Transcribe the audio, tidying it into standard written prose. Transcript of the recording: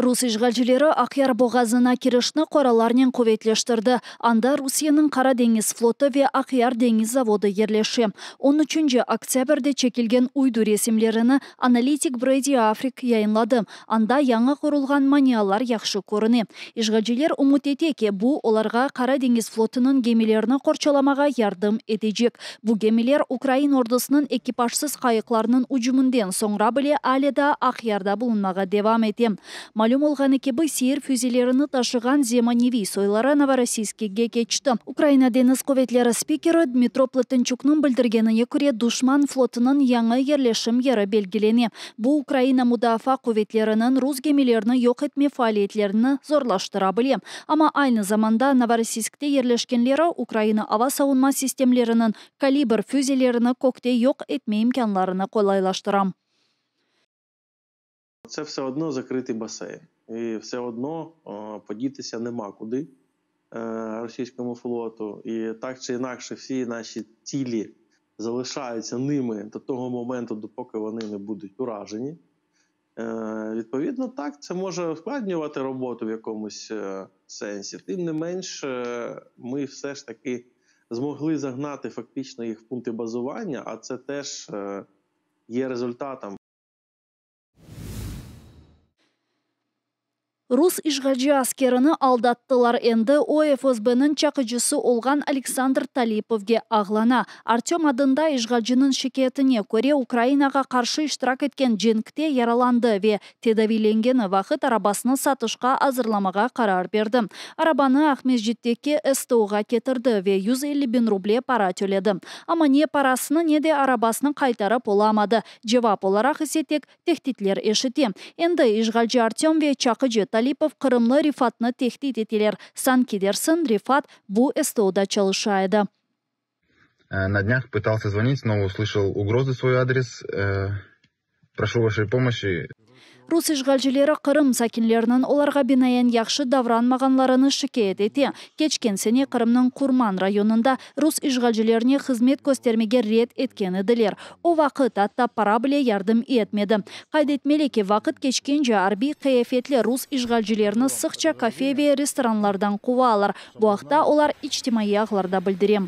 Rus işğalcileri Aqyar boğazına kirişni qoralarnen quvetleştirdi. Anda Rusiyeniñ Qara deñiz flotu ve Aqyar deñiz zavodı yerleşe. On üçünci oktâbrde çekilgen uydu resimlerini analitik Bredi Afrik yayınladı. Anda yañı qurulğan manialar yahşı körüne. İşğalciler ümüt ete ki, bu, olarğa Qara deñiz flotunıñ gemilerini qorçalamağa yardım etecek. Bu gemiler ukrain ordusınıñ ekipajsız qayıqlarınıñ ücüminden soñra bile ale daa Aqyarda bulunmağa devam ete. Malüm olğanı kibi, seyir füzelerini taşığan zemaneviy soyları Novorossiyskke keçti. Ukraina Deñiz quvetleri spikeri Dmitro Plıtençuknıñ bildirgenine köre, duşman flotunıñ yañı yerleşim yeri belgilene. Bu, Ukraina mudafaa quvetleriniñ rus gemilerini yoq etme faaliyetlerini zorlaştıra bile. Amma aynı zamanda Novorossiyskte yerleşkenleri Ukraina ava savunma sistemleriniñ Kalibr füzelerini kökte yoq etme imkânlarını qolaylaştıra. Tse vse odno zakrıtıy baseyn. İ vse odno podітися нема куди російському флоту. І так чи інакше всі наші цілі залишаються ними до того моменту, допоки вони не будуть уражені. Відповідно, так, це може ускладнювати роботу в якомусь сенсі. Тим не менш, ми все ж таки змогли загнати фактично їх в пункти базування, а це теж є результатом. Rus işğalci askerini aldattılar, endi o FSBniñ çaqıcısı olğan Aleksandr Talipovge ağlana. Artöm adında işğalciniñ şikâyetine köre, Ukrainağa qarşı iştirak etken cenkte yaralandı ve tedaviylengeni vaqıt arabasını satışqa azırlamağa qarar berdi. Arabanı Aqmescitteki STOğa ketirdi ve 150 biñ ruble para töledi. Amma ne parasını, ne de arabasını qaytarıp olamadı, cevap olaraq ise tek Tehditler eşite. Endi işğalci Artöm ve çaqıcı Talipov qırımlı Rifatnı tehdit eteler, sanki dersiñ, Rifat bu STOda çalışa edi. Na dnях pıtalsya zvonit, snova uslışal ugrozı v svoy adres, Proşu vaşey pomoşçi. Rus işğalcileri Qırım sakinleriniñ olarğa binaen yahşı davranmağanlarını şikâyet ete. Keçken sene Qırımnıñ Qurman rayonında rus işğalcilerine hızmet köstermege red etken ediler. O vaqıt atta para bile yardım etmedi. Qayd etmeli ki, vaqıt keçkence arbiy qıyafetli rus işğalcilerini sıqça kafe ve restoranlardan quvalar. Bu aqta olar içtimaiy ağlarda bildire.